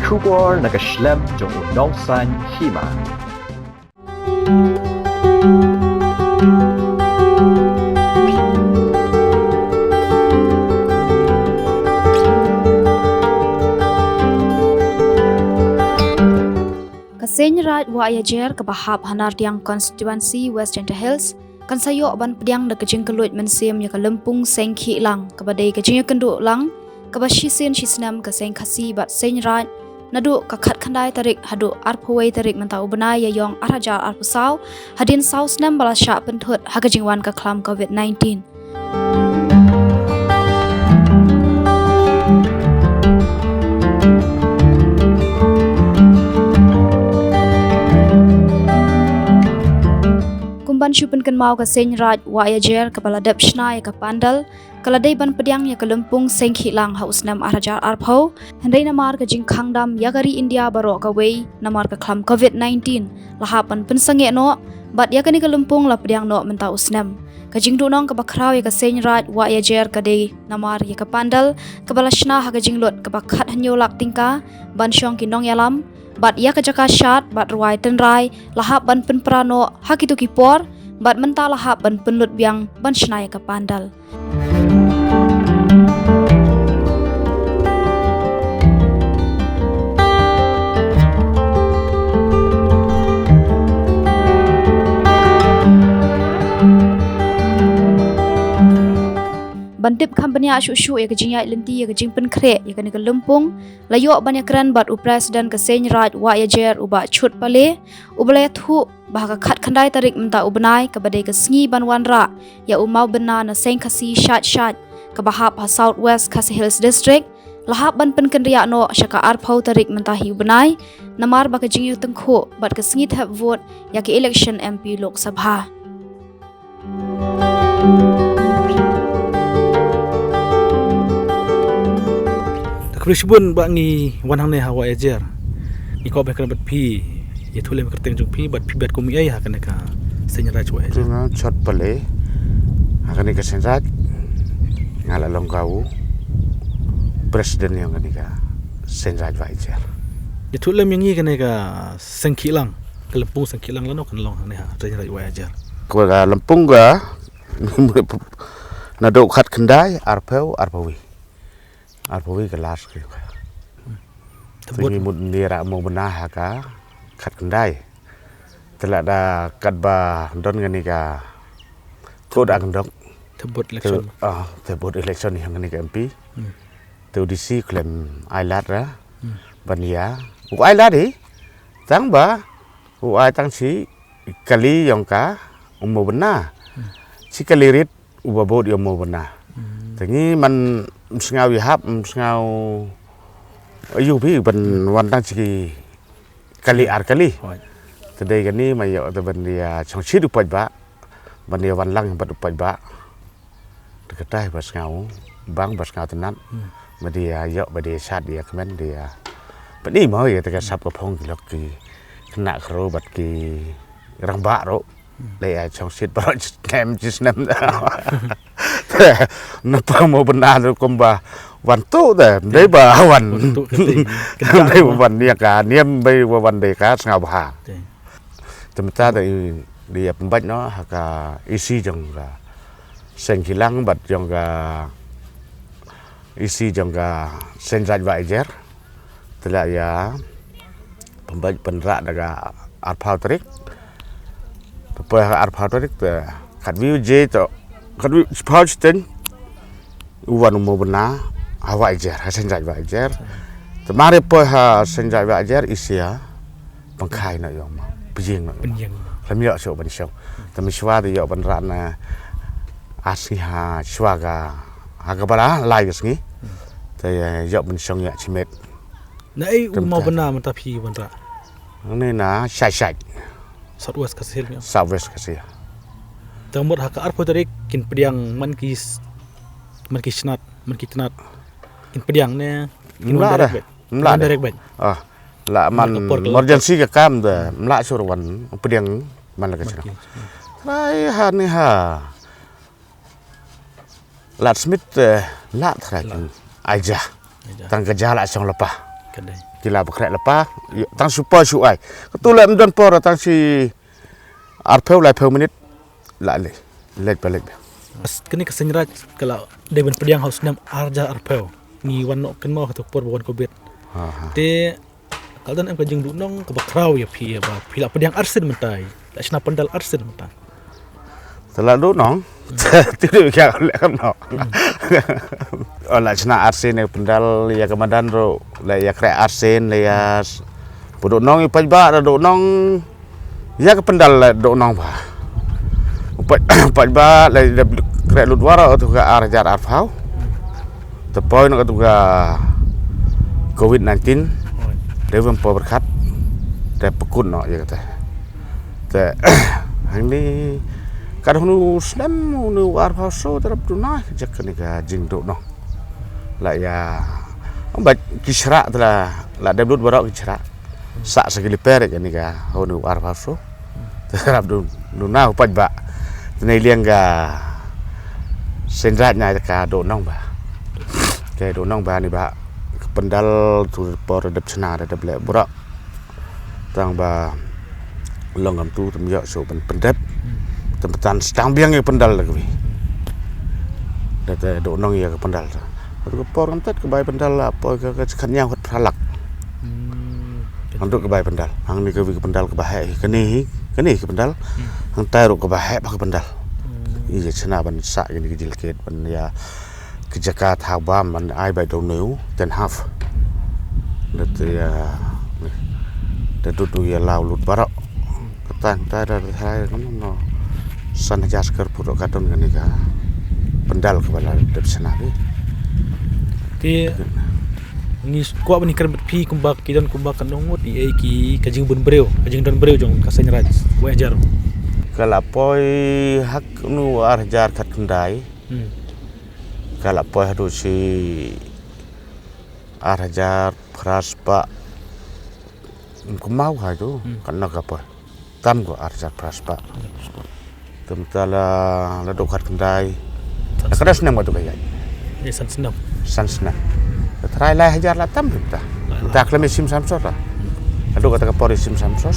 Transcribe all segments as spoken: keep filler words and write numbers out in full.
Khubor na ka shlem jong u nongsan hima. Ka Seiñ Raij Wahiajer kaba hap ha Nardiang Constituency, West Jaintia Hills, kan sa ïoh ban pdiang da ka jingkylluid mynsiem ïa ka lympung Seiñ Khihlang, kaba dei ka jingïakynduh lang kaba shisien shisnem ka Seiñ Khasi bad Seiñ Raij, naduh ka khatkhyndai tarik haduh arphew wei tarik mynta u bnai Ïaiong arhajar arphew saw, hadien saw snem ba la shah pynthut ha ka jingwan ka khlam covid nineteen. Kum ban shu pynkynmaw, ka Seiñ Raij Wahiajer kaba la dep shna ïa ka pandal, ka la dei ban pdiang ïa ka lympung Seiñ Khihlang ha u snem arhajar arphew, hynrei namar ka jingkhang dam ïa ka ri India baroh kawei namar ka khlam covid nineteen, la hap ban pynsangeh noh, bad ïa kane ka lympung la pdiang noh mynta u snem. Ka jingduhnong kaba khraw ïa ka Seiñ Raij Wahiajer ka dei namar ïa ka pandal kaba la shna ha ka jinglut kaba khathynñiew lak tyngka ban shong ki nongïalam, bad ïa ka jaka shad bad rwai tynrai la hap ban pynpra noh ha kito ki por, bad mynta la hap ban pynlut biang ban shna ïa ka pandal. Ban tip kham bniah shuh shuh ïa ka jingïaid lynti ïa ka jingpynkhreh ïa kane ka lympung, la ïoh ban ïakren bad u President ka Seiñ Raij Wahiajer, u Bah Chut Pale, uba la ïathuh ba ha ka khatkhyndai tarik mynta u bnai, kaba dei ka sngi ban wanrah ïa u mawbynna na Seiñ Khasi shait shait kaba hap ha South West Khasi Hills District, la hap ban pynkynriah noh sha ka arphew tarik mynta hi u bnai, namar ba ka jingïatyngkhuh bad ka sngi thep vote ïa ka election M P Lok Sabha. Khublei shibun ba ngi wan hangne ha Wahiajer. Ngi kwah ban ïakren bad phi, ïathuh lem ïa ka kyrteng jong phi bad phi bad kum ei ha kane ka Seiñ Raij Wahiajer. Nga Chot Pale, ha kane ka Seiñ Raij, nga la long ka u President ïa kane ka Seiñ Raij Wahiajer. Ïathuh lem ïa ngi kane ka Seiñ Khihlang, ka lympung Seiñ Khihlang lano kan long hangne ha Seiñ Raij Wahiajer. Ka lympung ka naduh khatkhyndai, arphew, arphew wei. Arphew wei ka last ka. Te ngi mut ngi rah mawbynna ha ka khatkhyndai. Te lada katba don kane ka code of conduct, te vote election, ah, te vote election ïa kane ka M P. Te u D C khlem ai lad ra ban ïa, u ai lad hi, tang ba u ai tang shi kali ïong ka u mawbynna. Shi kali rit uba bud ïa u mawbynna. Te ngi man ym sngew ïahap, ym sngew ïohi ban wan tang shi kali ar kali. Te dei kane ma ïoh te ban ïa shongshit u paidbah, ban ïa wan lang bad u paidbah. Te katai ba sngew bang ba sngew tynnat. Ba dei ïa ïoh ba dei ïa shad ïa kmen dei ïa pyni mo ïa te ka sap ka phong ki lok ki khynnah khynroo bad ki rangbah ruh. Lei ai shongshit baroh shi snem shi snem. Napa mawbynna ruh kumba wan tuh te, dei ba wan. Dei ba wan ïa ka niam, dei ba wan dei ka sngewbha. Te mynta dei, dei ïa pynbeit noh ha ka E C jong ka Seng Kilang bad jong ka E C jong ka Seng Raij Wahiajer. Te la ïa pynbeit pynrah da ka arphew tarik. Te poi ha arphew tarik te khatwei baje to, khatwei shiphew shiteng u wan u mawbynna ha Wahiajer, ha Seng Raij Wahiajer. Te mar ïa poi ha Seng Raij Wahiajer, i sa pynkhie noh ïa u ma, pynïeng noh ïa u ma. Pynïeng. Khlem ïoh shuh ban shong. Te mynshwa te ïoh ban rah na ar sngi ha shwa ka, ha kaba la lai ka sngi. Te ïoh ban shong ïa shimet. Na ei u mawbynna mynta phi wanrah? Hangne na Shaishai. South West Khasi Hills. South West Khasi Hills. Te mut ha ka arphew tarik kin pdiang man ki s-, man ki shnat, man ki tnat. Kin pdiang ne kin wan direct beit? Ym lah de. Ym lah de. Direct beit. Ah, la man emergency ka kam de, ym lah shuh wan pdiang man la ka shnat. Trai ha ne ha. Lad Smith, eh, lah trai kin ai ja. Ai ja. Tang ka ja la shong lypa. Ka dei. Ki la ba khreh lypa, tang shu poi shu ai. Katu leh ym don por, tang shi arphew laiphew minit la leh. Leh ba leh. Kane ka Seiñ Raij ka la dei ban pdiang ha u snem ar hajar arphew. Ngi wan noh kynmaw ha tu por ba wan covid. Te ka don em ka jingduhnong kaba khraw ïa phi ba phi la pdiang arsien mynta, la shna pandal arsien mynta. Te la duhnong. Te dei ka leh kumno. Oh, la shna arsien ïa pandal, ïa ka madan ruh la ïa khreh arsien, la ïa s-, ba duhnong ïa paidbah, la duhnong ïa ka pandal, la duhnong ba. Paid, paidbah la ïa khreh lut waroh tu ka ar hajar arphew. Te poi noh katu ka covid nineteen. Dei ban poi pyrkhat. Te pynkut noh ïa kata. Te hangne ka dei hynne u snem, hynne u arphew saw te rap duna jaka kane ka jingduhnong. La ïa, ym, ba ki shrah te la, la dep lut baroh ki shrah. Sah sa ki liper kane ka hynne u arphew saw. Te rap duna u paidbah. Te ne liang ka Seiñ Raij na ka duhnong ba. Ka duhnong ba ne ba ka pandal tu por dep shna dep leh baroh. Tang ba long kam tu tam ïoh shuh ban pyndep. Tam tan stang biang ïa ka pandal la ka wi. Da te duhnong ïa ka pandal ta. Ka por kam tet ka bai pandal la poi ka, ka khatñiaw khatphra lak. Hangtu ka bai pandal. Hangne ka wi ka pandal kaba heh hi. Kane hi, kane hi ka pandal. Hangtai ruh kaba heh ba ka pandal. Ïa shna ban sah ïa kane ka jilkit ban ïa ka jaka thaw bam ban ai bai dau neu ten half. Da te ïa, da dut u ïa law lut baroh. Kata, kata da, da, da, no, no. San hajar square foot ka don kane ka pandal kaba la dep shna bi. Te ngi kwah ban ïakren bad phi kumba ki don kumba katno ngut ïa ki ka jingbun briew, ka jingdon briew jong ka Seiñ Raij, wei hajar. Ka la poi ha kanu ar hajar khatkhyndai. Hmm. Ka la poi haduh shi ar hajar phra spah. Ym kynmaw ha tu, hmm, katno ka poi. Tam ko ar hajar phra spah. Te mynta la, la duh khatkhyndai. San snem. Ka dei snem katu ka ïaid. Ïa san snem. San snem. Ka trai lai hajar la tam mynta. Lai mynta hajar. Khlem ïa sim samsor la. Hmm. La duh kata ka por ïa sim samsor.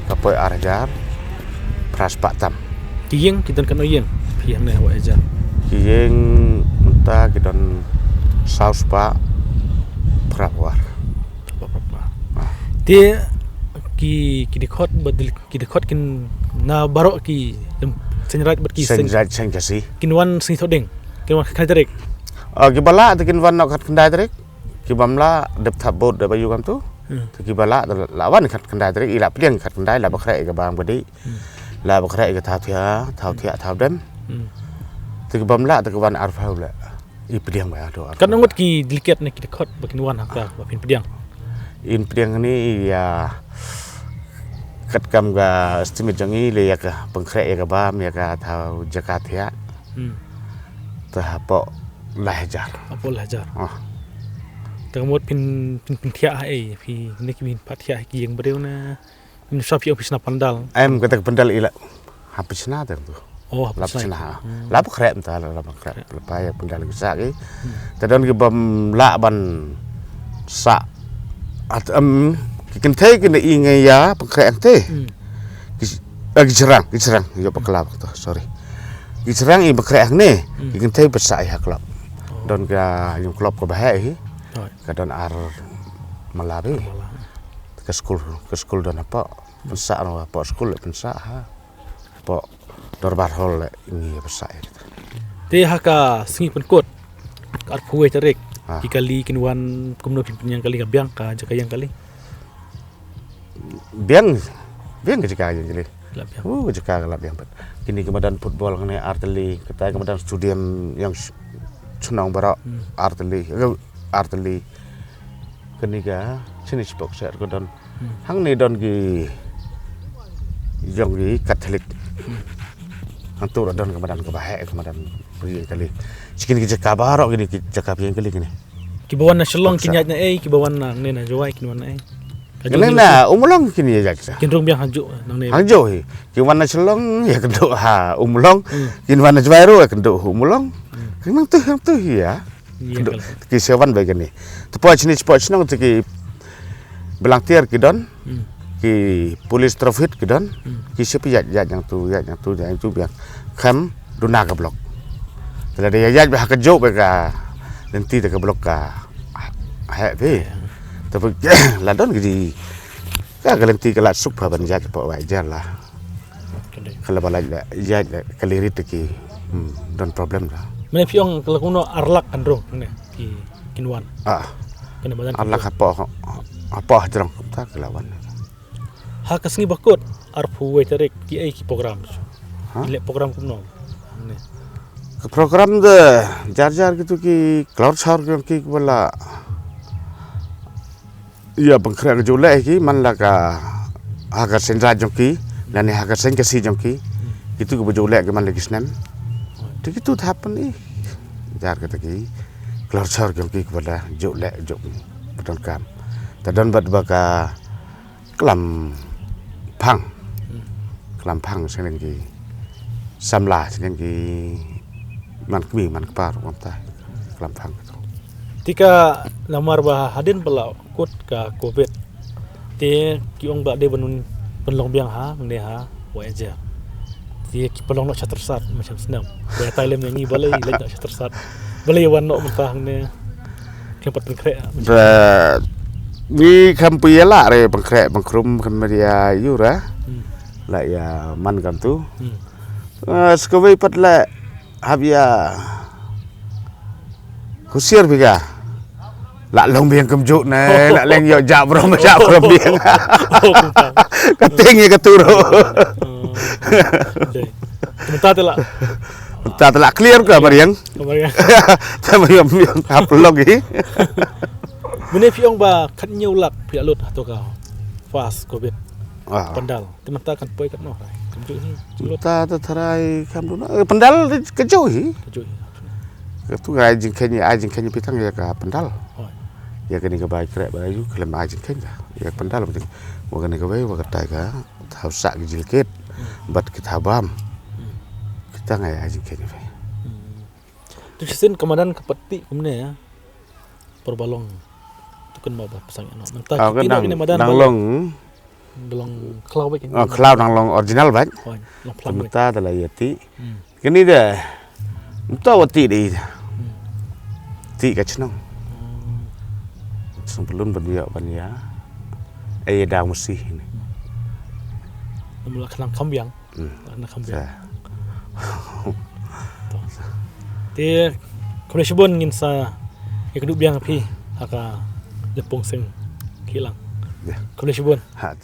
Ka poi ar hajar phra spah tam. Ki ïing ki don katno ïing phi hangne ha Wahhajar? Ki ïing mynta ki don saw spah phra phew ar. Saw spah phra phew ar. Ah. Te ki, ki dkhot ba dil-, ki dkhot kin na baroh ki, em, Seiñ Raij bad ki Seiñ Seiñ Raij Seiñ Khasi. Kin wan sngi Thohdieng. Kin wan khatkhyndai tarik. Ah, kiba lah te kin wan noh khatkhyndai tarik. Ki bym lah dep thap vote dep aïu kam tu. Hmm. Te kiba lah te la wan khatkhyndai tarik, i la pdiang khatkhyndai, la ba khreh ïa ka bam ka dih. Hmm. La ba khreh ïa ka thaw thiah, thaw thiah, thaw dem. Hmm. Te ki bym lah te ki wan arphew leh. I pdiang ba ïa tu arphew. Katno ngut ki delegate ne ki dkhot ba kin wan ha ka ba phin pdiang? In pdiang ni ïa katkam ka estimate jong i leh ïa ka pynkhreh ïa ka bam ïa ka thaw jaka thiah. Hmm. Te hapoh lai hajar. Hapoh lai hajar. Ah. Te ka mut phin, phin, phin thiah ha ei, phi ne ki phin pat thiah ha ki ïing briew ne. Phin sa phi ong phi shna pandal. Em, kata ka pandal i la. Ha phi shna te tu. Oh, ha phi shna. La phi shna. Hmm. La ba khreh mynta la, la ba khreh. La ba ïa pandal ki sah ki. Hmm. Te don ki bym lah ban sah. At, em, ki kynthei ki na i ngi ïa pynkhreh hangte. Hmm. Ki, eh, ki jrang, ki jrang. Ïa bakla bakto, sorry. Ki jrang i pynkhreh hangne. Hmm. Ki kynthei ba sah ïa ha club. Oh. Don ka ïing club kaba heh hi. Right. Ka don ar mala bi. Ar mala. Ka skul, ka skul don hapoh. Pynsah noh hapoh skul pynsah ha. Hapoh Dorbar Hall leh ngi pynsah ïa kita. Te ha ka sngi pynkut ka arphew wei tarik. Ah. Ki kali kin wan kumno phin pynïeng kali ka biang ka jaka ïeng kali? Biang, biang ka jaka ïeng kali. La biang. Uh, ka jaka ka la biang pat. Kine ki madan football kane ar tylli, kata ki madan stadium ïa sh-, shnong baroh, hmm, ar tylli, eh, ar tylli. Kane ka, shini shipok sher ko don. Hmm. Hangne don ki, jong ki Katholik. Hmm. Hangtu ruh don ka madan kaba heh, ka madan ri kali. Shi kine ki jaka baroh kine ki jaka biang kali kine. Kiba wan na Shillong kin ïaid na ei, kiba wan na, ne na Jowai kin wan na ei. Ka jong kine na Ummulong kin ïaid sa. Kin rung biang hajuh, nangne. Hajuh hi. Kin wan na Shillong ïa kynduh ha Ummulong. Hmm. Kin wan na Jowai ruh ïa kynduh ha Ummulong. Hmm. Kin nang tu, nang tu hi ïa. Ïa, kynduh. Ki sewan bai kane. Te poi shini, poi shnong te ki Volunteer ki don, hmm, ki police traffic ki don, hmm, ki shu ïaid, ïaid nangtu, ïaid nangtu, ïaid nangtu biang. Khlem duna ka block. Te lada ïaid bha ka jok bha ka lynti te ka block ka heh bha. Te la don ki, ka, ka lynti ka la suk bha ban ïaid hapoh Wahiajer la. Ka la ba la ïaid la ka lirit te ki, hmm, don problem la. Mynne phi ong ka la kumno ar lak hynriew ne ki kin wan. Ah. Kane madan ar lak hapoh, hapoh hajrong kumta ki la wan. Ha ka sngi ba kut arphew wei tarik ki ei ki program. Ha? Ki leh program kumno? Ne. Ka program de jar jar kitu ki klor sor ki, ki ba la ïa pynkhreh ka jong leh ki man la ka ha ka seng jong ki, lane ha ka seng ka si jong ki. Kitu ki ba jong leh ki man la ki snem. Te kitu thap ni. Jar kata ki klor sor jong ki ki ba la jong leh jong ba donkam. Te don bad ba ka klam phang. Klam phang seng ki samla seng ki man kmie man kpa ruh kumta. Klam phang kitu. Te ka namar ba hadien ba la kut ka covid. Te ki ong ba dei ban, ban long biang hangne ha Wahiajer. Te ki pynlong noh sha Tyrsad mynshem snem. Ba ïatai lem ïa ngi balei leit noh sha Tyrsad. Balei wan noh mynta hangne. Khlem pat pynkhreh. Ba ngi khlem poi ïa la re pynkhreh pynkrum khlem ïa ïura. Hmm. La ïa man kamtu. Hmm. Eh, sa kawei pat la hap ïa husiar bha ka. La long biang kumjuh ne, la leng ïoh jah brom, jah brom biang. Oh, kumta. Ka tieng ïa katu ruh. Oh. Dei. Mynta te la. Mynta te la clear ka mariang. Ka mariang. Te mariang biang hap long hi. Mynne phi ong ba khathynñiew lak phi la lut hato ka first covid. Ah. Pandal. Te mynta kan poi katno, kan juh hi. Mynta te tharai kam duna. Eh, pandal te ka juh hi. Ka juh hi. Ka tu ai jingkheiñ, ai jingkheiñ phi tang ïa ka pandal. Hooid. Ïa kane ka bai kreh bai ju khlem ai jingkheiñ ka. Ïa ka pandal mynta. Wa kane ka bai wa ka tai ka thaw sah ki jilkit. Hmm. Bad ki thaw bam. Hmm. Kita ngai ai jingkheiñ ka bai. Hmm. Tu shisien ka madan ka pati kumne ïa. Por ba long. Tu kan ba ba pasang ïa no. Mynta ki pynlong ïa kane madan nang ba long. Ba long khlaw bad. Oh, khlaw nang long original bad. Oh, long phlang bad. Mynta da la ïa ti. Hmm. Kini da. Mynta wa ti dei. Hmm. Ti ka chnong. Hmm. Song pelun ban ïa ban ïa. Ai da musi ni. Hmm. Namar la khnang kham biang. Hmm. Na kham biang. Te khublei shibun ngin sa ïakynduh biang phi ha ka lympung seng kilang. Khublei shibun. Ha.